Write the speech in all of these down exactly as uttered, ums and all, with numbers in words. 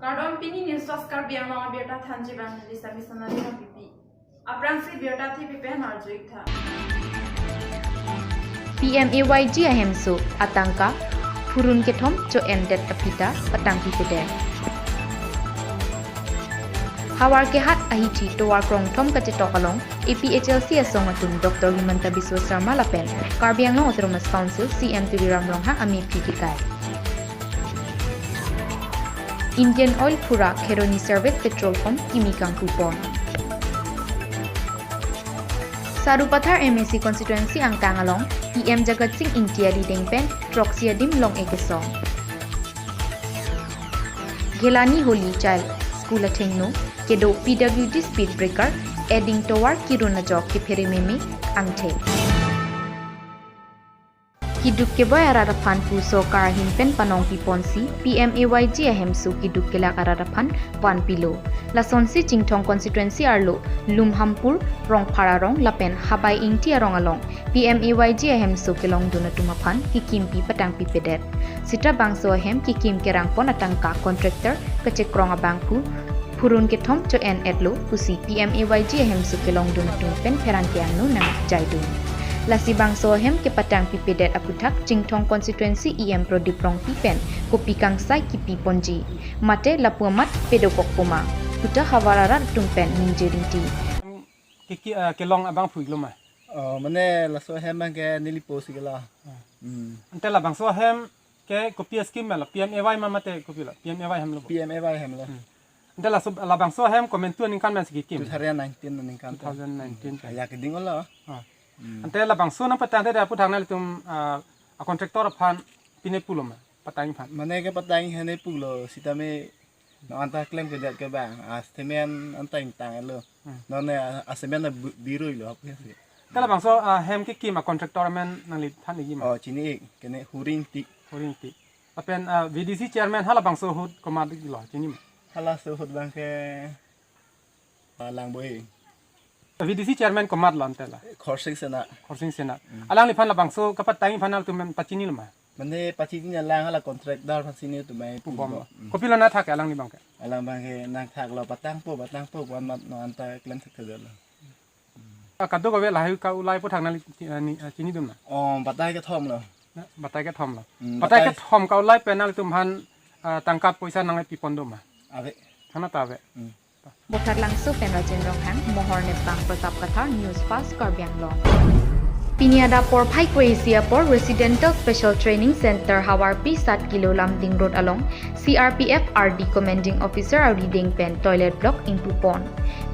Kardom, pini News Fast Karbi Anglong abirta thanji abang neli Sami Sonali Nangpipi. Aphrangsi birta thip pen arju-ik tha. P M A Y G ahemso atangka phurun kethom cho-endet aphi ta patangpipedet. Howraghat ahithi tovar krongthom kachetok along A P H L C asong atum Doctor Himanta Biswa Sarma lapen Karbi Anglong Autonomous Council C E M Tuliram Ronghang amephi kekai. Indian Oil Phura Kheroni Service Petrol Pump kimi kangpupon. Sarupathar M A C constituency angkang along P M Jagat Singh Engti arideng pen throksi adim long-e kesong. Ghelani Holy Child School athengno kedo P W D speed breaker, eding tovar kirun ajok kephere meme angthe. Keduk keboi arat aphan pu sorkar ahin pen panongpiponsi P M A Y G ahemso keduk kelak arat aphan vanpilo. Lasonsi Chinthong constituency arlo Lumhampur, Rongphar arong lapen Habai Engti arong along P M A Y G ahemso kelongdun atum aphan kekimpi patangpipedet. Sita bangso ahem kekim kerangpon atangka contractor kachekrong abangphu phurun kethom cho-en-etlo pusi P M A Y G ahemso kelongdun atum pen pherangke angno nangjaidun. Lasi bangso ahem kepatangpipedet aphuthak Chinthong constituency E M Prodip Rongpi pen kopi kangsai kipiponji, mate lapu amat pedokokpo ma puta havar arat atum pen ningje rinti. Ke, ke, ah, kelong abangphu-iklo ma? Oh, mane laso ahem abangke nelipo si kela. Ah. Hmm. Ante labangso ahem ke kopi ascheme ma lo, P M A Y ma mate kopi lo, P M A Y ahem lo. P M A Y ahem lo. Hmm. Ante laso, labangso ahem komantu aningkan pensi kekim? Two thousand nineteen aningkan. Two thousand nineteen. Ya keding lo. Ah. Hmm. Ante labangso nangpatangdet aphuthak nanglitum, ah, a contractor aphan pine pulo ma, patang aphan? Mane kepatang hene pulo, sitame non anta klemkledet ke bang, ah, cement anta ingtanglo. Hmm. Non ne, ah, cement na bu-, birui lo, apa sih? Ante labangso, ah, hem kekim a contractor amen nangli than-ikji ma? Oh, chini-ik, kene Huri Ingti. Huri Ingti. Lapen, ah, V D C chairman halabangso ahut komatlo, chini ma? Halaso ahut abangke, ah, Langboi. V D C chairman komatlo ante la? Khorsing Sena. Khorsing Sena. Hmm. Alangliphan labangso kepatang aphan nanglitum pachinilo ma? Mane pachinine, alang hala contractor aphan chini atum ai pubom lo. Hmm. Kopilo nangthak alangli abangke? Alang abangke nangthaklo, patangpo, patangpo pu amat non anta klemthekthedetlo. Ah, kadokave lahai ka-ulai aphuthak nangli chi-, ah, ni, ah, chinidun na? Oh, batai kethom lo. Na, batai kethom lo. Hmm, batai batai kethom ka-ulai pen nanglitum aphan, ah, tangka poisa nanglepipon do ma? Ave. Thangnat ave. Hmm. Bokatlangso pen Rajen Ronghang, Mohor Nepkang, Pratap Kathar, News Fast Karbi Anglong. Pini adap porphai kre-isi apor Residential Special Training Center Havarpi sat kilo Lumding Road along C R P F R D Commanding Officer arideng pen toilet block ingpupon.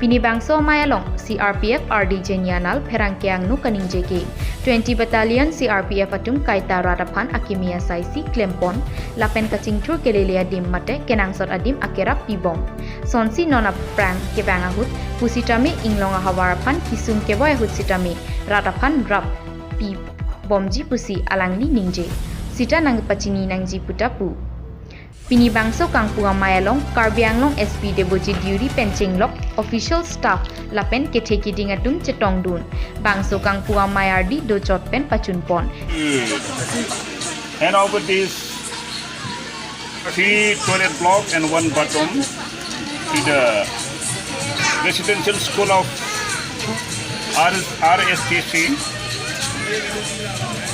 Pini bangso amei along C R P F R D Jenya Nal pherangke angno kaningje ke twenty Battalion C R P F atum kaita rat aphan akimi asai si klempon lapen kachingthur kelele adim mate kenangsot adim akerap pibom. Sonsi non aphrang kevang ahut pusitame inglong ahavar aphan kesung keboi ahut sitame rat aphan rap pibomji pusi alangli ningje. Sita nangpachini nangji puta pu. Pini bangso kangpu amei along Karbi Anglong S P Debojit Deuri pen chenglok official staff lapen kethe kiding atum chetongdun. Bangso kangpu amei ardi dochot pen pachunpon. Hand over this three toilet block and one bathroom to the residential school of R S, R S T C,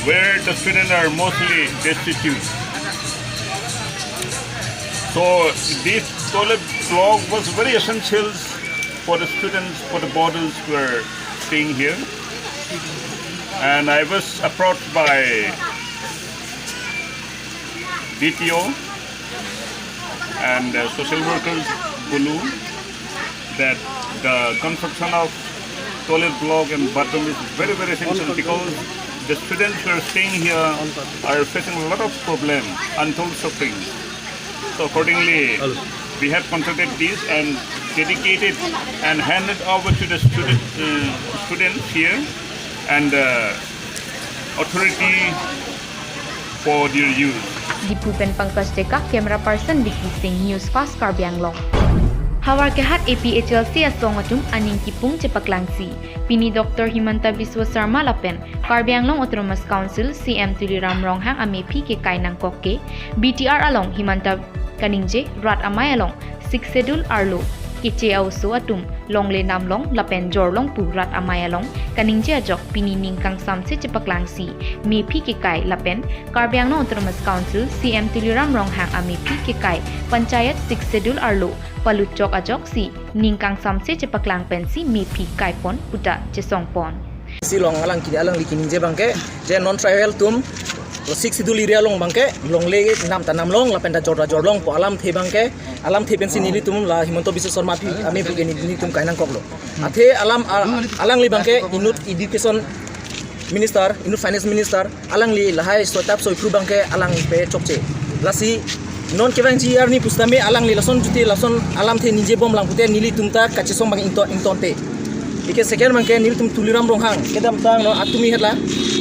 where the students are mostly destitute. So this toilet block was very essential for the students, for the boarders who are staying here. And I was approached by D P O and, uh, social workers, Bulu, that the construction of toilet block and bathroom is very, very essential because the students who are staying here are facing a lot of problem, untold suffering. So accordingly, we have consulted this and dedicated and handed over to the student, uh, students here and, uh, authority for their use. Diphu pen Pankaj Deka, camera person Vicky Singh, News Fast Karbi Anglong. Havarkehat A P H L C asong atum aning kipung chepaklangsi. Pini Doctor Himanta Biswa Sarma lapen Karbi Anglong Autonomous Council C M Tuliram Ronghang amephi kekai nangkok ke, B T R along Himanta kaningje rat amei along Sixth Schedule arlo keche a-oso atum longle namlong lapen jorlong pu rat amei along kaningje ajok pini ning kangsamse chepaklangsi mephi kekai lapen Karbi Anglong Autonomous Council C M Tuliram Ronghang amephi kekai panchayat Sixth Schedule arlo palutchok ajoksi ning kangsamse chepaklang pensi mephi kaipon puta chesongpon. Si along alang kini alangli kaningje abangke, je non tribal atum, Sixth Schedule area along abangke longle nam ta namlong lapen ta jor ta jorlong pu alamthe abangke, alamthe pensi nelitum la Himanta Biswa Sarma aphi amephi ke nelitum kai nangkoklo. Athe alam a-, alangli abangke inut education minister, inut finance minister, alangli lahai soi tap soi phru abangke alang pe chokche. Lasi non kevangji arni pusitame alangli lason juti lason alamthe ningjebomlang pute nelitum ta kachesong abang ington, ingtonte. Ike second abangke nelitum Tuliram Ronghang kedamtang non Atumi Hetla,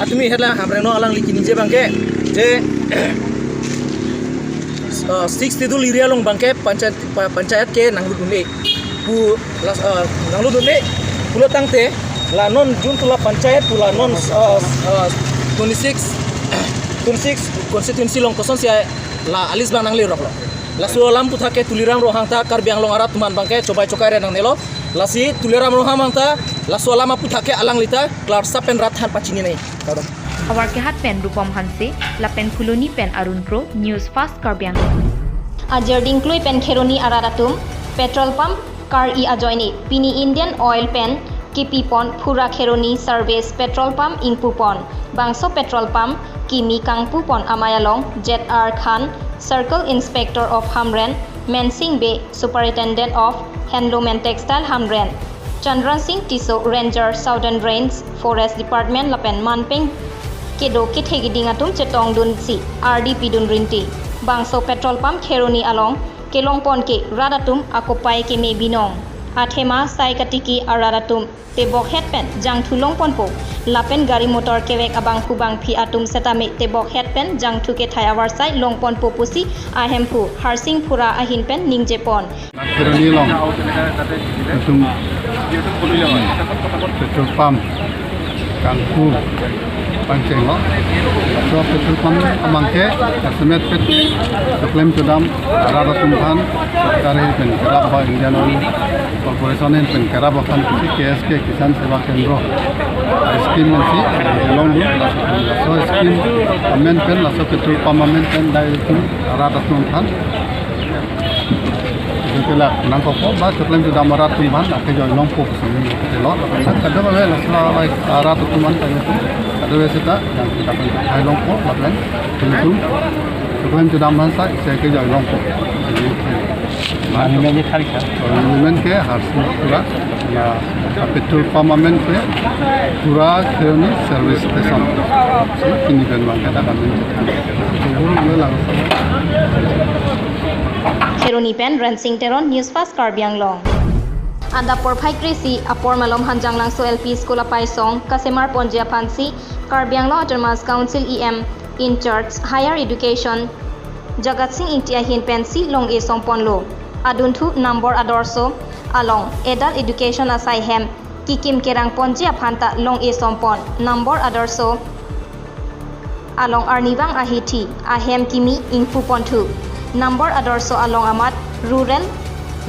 Atumi Hetla Hamren non alangli kaningje abangke, je, uh, Sixth Schedule area along abangke panchayat, pa-, panchayat ke nanglut un-e pu las, uh, nanglut un-e pulo tangte, la non June tula panchayat pu la non, uh, uh, twenty-six, twenty-six constituency along kosonsi la a-list abang nangleroklo. Laso alam aputhak ke Tuliram Ronghang ta Karbi Anglong arat atum aphan abangke chobai chokai re nangnelo. Lasi Tuliram Ronghang abang ta laso alam aputhak ke alangli ta klarsa pen rat aphan pachini nai. Kardom. Havarkehat pen Rupom Hanse lapen Phuloni pen Arun Kro, News Fast Karbi Anglong. Ajirding Klui pen Kheroni arat atum petrol pump kar-i ajoine pini Indian Oil pen kipipon Phura Kheroni Service Petrol Pump ingpupon. Bangso petrol pump kimi kangpupon amei along Z R Khan, Circle Inspector of Hamren, Mensing Bey, Superintendent of Handloom and Textile Hamren, Chandra Singh Tisso, Ranger, Southern Range, Forest Department lapen manpeng kedo kethe kiding atum chetongdunsi ardi pidun rinti. Bangso petrol pump Kheroni along kelongpon ke rat atum akopai keme binong. Athema sai katiki arat atum tebokhet pen jangthu longponpo lapen gari motor kevek abangphu bangphi atum setame tebokhet pen jangthu kethai avarsai longponpo pusi ahemphu Harsing Phura ahin pen ningjepon. Kheroni along itum petrol pump kangpu pangchenglo. Laso petrol pump abangke kasemet pet choklem chodam arat atum aphan sorkar ahin pen kerap ba Indian Oil Corporation ahin pen kerap aphan pusi K S K Kisan Seva Kendra scheme pensi longdun. Laso scheme amen pen, laso petrol pump amen pen dai itum arat atum aphan itum kelak nangkokpo ba choklem chodam arat atum aphan akejoi longpo pusi neli kachelot. Lapen kadokave laso arat atum aphan kami atum kadokave seta yang kita pun hai longpo lapen itum choklem chodam aphan sa isi akejoi longpo. Amen ke Harsing Phura, ya, petrol pump amen ke Phura Kheroni Service Station. Si kini pen abang kata kami. Kheroni pen Rensing Teron, News Fast Karbi Anglong. Adap porphai kre-isi apor malom Hanjanglangso L P School apaisong kasemar ponji aphansi Karbi Anglong Autonomous Council E M in charge Higher Education Jagat Singh Ingti ahin pensi long-e songponlo. Adunthu Nambor Adorsho along Adult Education asai hem kikim kerang ponji aphanta long-e songpon. Nambor Adorsho along arnivang ahithi ahem kimi ingpuponthu. Nambor Adorsho along amat Rural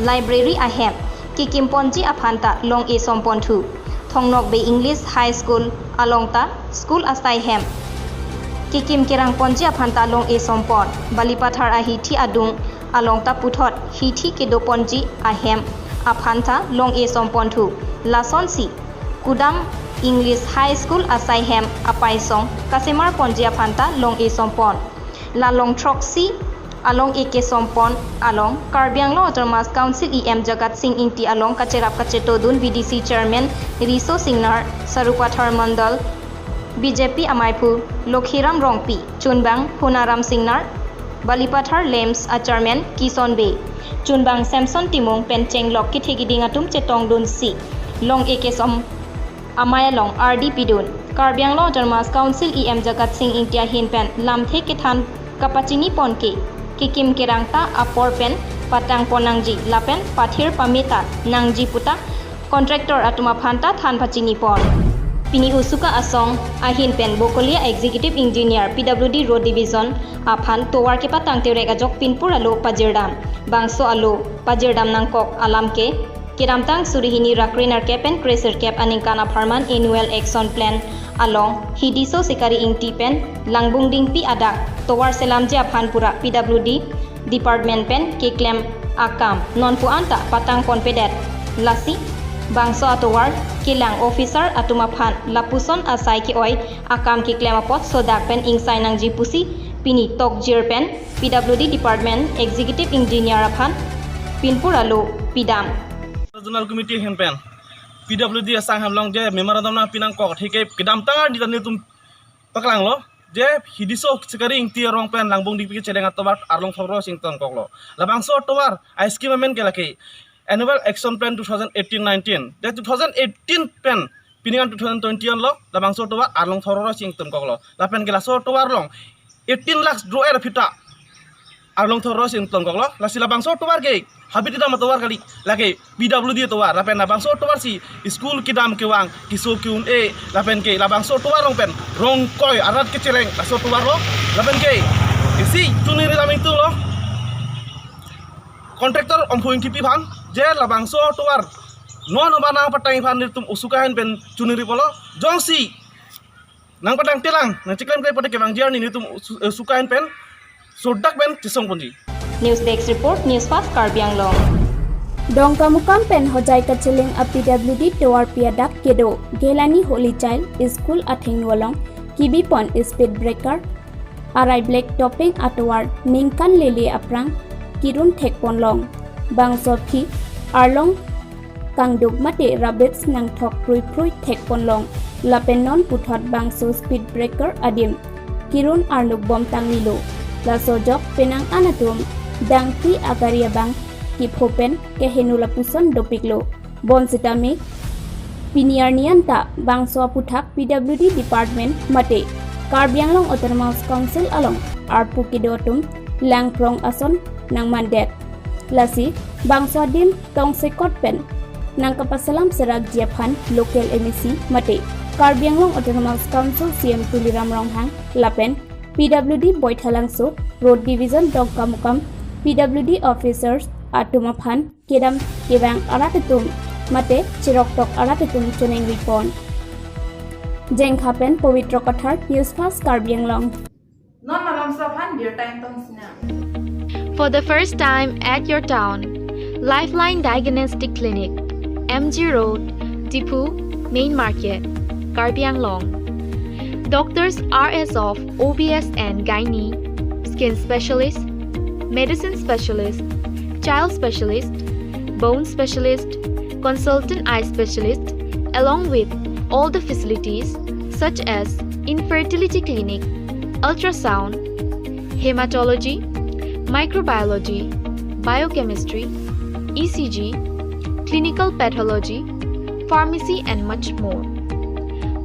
Library ahem kikim ponji aphanta long-e songponthu. Thongnokbe English High School along ta school asai hem kikim kerang ponji aphanta long-e songpon. Balipathar ahithi adung along ta puthot hithi kedo ponji ahem aphanta long-e songponthu. Lasonsi Kudam English High School asai hem apaisong kasemar ponji aphanta long-e songpon. La long throksi along-e kesongpon along Karbi Anglong Autonomous Council E M Jagat Singh Ingti along kacherap kachetodun V D C Chairman Riso Singnar, Sarupathar Mandal B J P amaiphu Lokhiram Rongpi, chunbang Hunaram Singnar, Balipathar LAMPS a Chairman Kison Bey, chunbang Samson Timung pen chenglok kethe kiding atum chetongdunsi long-e kesom amei along ardi pidun. Karbi Anglong Autonomous Council E M Jagat Singh Ingti ahin pen lamthe kethan kapachini pon ke, kikim kerang ta apor pen patang pon nangji lapen pathir pameta nangji puta contractor atum aphan ta than pachini pon. Pini Osuka asong ahin pen Bokolia Executive Engineer P W D Road Division aphan tovar kepatang terek ajok pinpur alo pajirdam. Bangso alo pajirdam nangkok alam ke kedamtang suri hini ra kre nerkep pen kre sirkep aningkan apharman Annual Action Plan along Hidiso Sikari Ingti pen Langbung Dingpi adak tovar selamji aphan pura P W D department pen keklem akam nonpu anta patang ponpedet. Lasi bangso atovar kelang officer atum aphan lapuson asai ke-oi akam keklem apot sodak pen ingsai nangji pusi pini tokjir pen P W D department executive engineer aphan pinpur alo pidam. Zonal Committee ahin pen P W D asang hem along je memorandum nangpi nangkok athe ke kedamtang arni ta nelitum paklanglo je Hidiso Sikari Ingti arong pen Langbung Dingpi kecheleng atovar arlong thorroi si ingtonkoklo. Labangso atovar a-scheme amen ke lake Annual Action Plan two thousand eighteen nineteen. Je two thousand eighteen pen pini kan two thousand twenty-one lo, labangso atovar arlong thorroi si ingtonkoklo. Lapen ke laso atovar along eighteen lakhs draw er aphi ta arlong thorroi si ingtonkoklo. Lasi labangso atovar ke habit kedam atovar kali, lake P W D atovar. Lapen labangso atovar si school kedam kevang, keso ke-un-e, lapen ke labangso atovar along pen rong koi arat kecheleng laso atovar lo. Lapen ke isi chuningri lam ingtunglo contractor Omphu Ingtipi aphan je labangso atovar non oba nangpatang aphan nelitum Osuka ahin pen chuningri polo. Jongsi nangpatang telang, nangcheklemkle pote kevangji arni nelitum Osu-, eh, Osuka ahin pen sodak pen chesong ponji. News Desk Report, News Fast Karbi Anglong. Dongkamukam pen Hojai kacheleng a P W D tovar pi adak kedo Gelani Holy Child School athengno along kebi pon speed breaker arai black topping atovar ningkan lele aphrang kerun thek ponlong. Bangso aphi arlong kangduk mate rabbits nangthok phrui phrui thek ponlong. Lapen non puthot bangso speed breaker adim kerun arnuk bom tangnilo. Laso ajok penang an atum dangpi agari abang kepho pen keheno lapuson dopiklo. Bonsitame pini arni anta bangso aputhak P W D department mate Karbi Anglong Autonomous Council along arpu kedo atum langphrong ason nangmandet. Lasi bangso adim tongsekot pen nangkapasalam serakji aphan local M A C mate Karbi Anglong Autonomous Council C E M Tuliram Ronghang lapen P W D Baithalangso Road Division Dongkamukam P W D officers atum aphan kedam kevang arat atum mate cheroktok arat atum choningri pon. Jengkha pen Pavitra Kathar, News Fast Karbi Anglong. Non malom so aphan birta ingtong sinang. For the first time at your town, Lifeline Diagnostic Clinic, M G Road, Diphu, Main Market, Karbi Anglong. Doctors are as of O B S and gynae, skin specialist, medicine specialist, child specialist, bone specialist, consultant eye specialist, along with all the facilities such as infertility clinic, ultrasound, hematology, microbiology, biochemistry, E C G, clinical pathology, pharmacy and much more.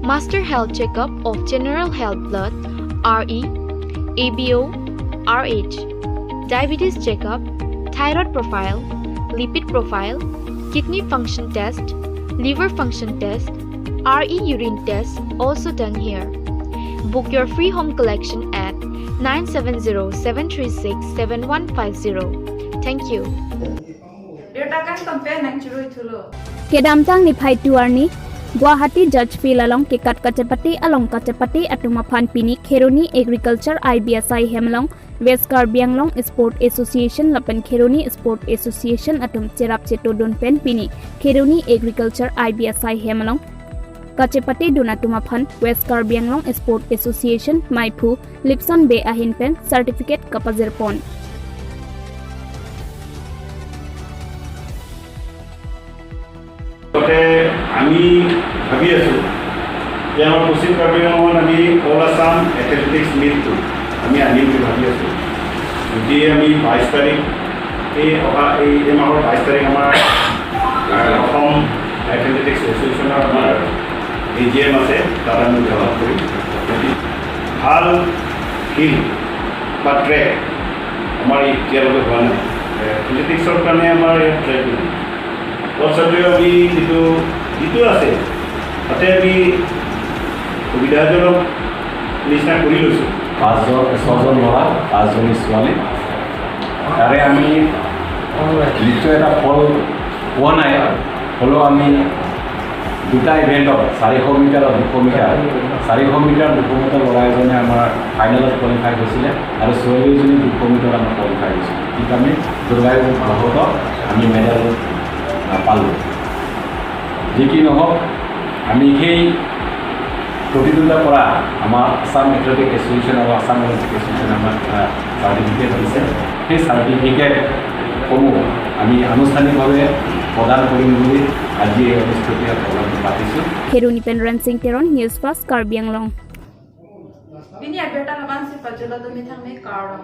Master health checkup of general health blood, R E, A B O, R H, diabetes checkup, thyroid profile, lipid profile, kidney function test, liver function test, R E urine test also done here. Book your free home collection at nine seven zero seven three six seven one five zero. Thank you. Birta kangtong pen nangchirui thulo. Kedamtang niphai two arni Guwahati Judge Field along kekat kachepate along kachepate atum aphan pini Kheroni Agriculture I B S I hem along West Karbi Anglong Sport Association lapen Kheroni Sport Association atum cherap chetodun pen pini Kheroni Agriculture I B S I hem along kachepate dun atum aphan West Karbi Anglong Sport Association maiphu Lipson Bey ahin pen certificate kapajir pon. গতিকে আমি ভাবি আছোঁ যে আমাৰ পশ্চিম কাৰ্বি আংলঙত আমি অল আছাম এথলেটিক্স মিটটো আমি আনিম বুলি ভাবি আছোঁ। যদি আমি বাইছ তাৰিখ, এই অহা এই এই মাহৰ বাইছ তাৰিখ আমাৰ আহ, অসম এথলেটিক্স এছ'চিয়েশ্যনৰ আমাৰ এ জি এম আছে, তাত আমি উদযাপন কৰিম। যদি ভাল ফিল্ড বা ট্ৰেক আমাৰ এতিয়ালৈকে হোৱা নাই, পলিটিক্সৰ কাৰণে আমাৰ ইয়াত ট্ৰাই কৰিম। তথাপিও আমি যিটো যিটো আছে তাতে আমি সুবিধাজনক নিচিনা কৰি লৈছোঁ। পাঁচজন, ছজন ল'ৰা, পাঁচজনী ছোৱালী। তাৰে আমি নিশ্চয় এটা ফল পোৱা নাই, হ'লেও আমি দুটা ইভেণ্টত চাৰিশ মিটাৰ আৰু দুশ মিটাৰ, চাৰিশ মিটাৰ, দুশ মিটাৰ ল'ৰা এজনে আমাৰ ফাইনেলত কোৱালিফাই হৈছিলে আৰু ছোৱালী এজনী দুশ মিটাৰত আমাৰ কোৱালিফাই হৈছিলে। ঠিক আমি দুৰ্ভাগ্যবশতঃ আমি মেডেল নাপালোঁ। যি কি নহওক, আমি সেই প্ৰতিযোগিতাৰ পৰা আমাৰ আছাম এথলেটিক এছ'চিয়েশ্যন আৰু আছাম অলিম্পিক এছ'চিয়েশ্যনে আমাক এটা চাৰ্টিফিকেট দিছে। সেই চাৰ্টিফিকেটসমূহ আমি আনুষ্ঠানিকভাৱে প্ৰদান কৰিম বুলি আজি এই অনুষ্ঠানটি প্ৰগ্ৰামটো পাতিছোঁ। Kheroni pen Rensing Teron, News Fast, Karbi Anglong. Pini abirta labansi pajutlo, tumi thangme kardom.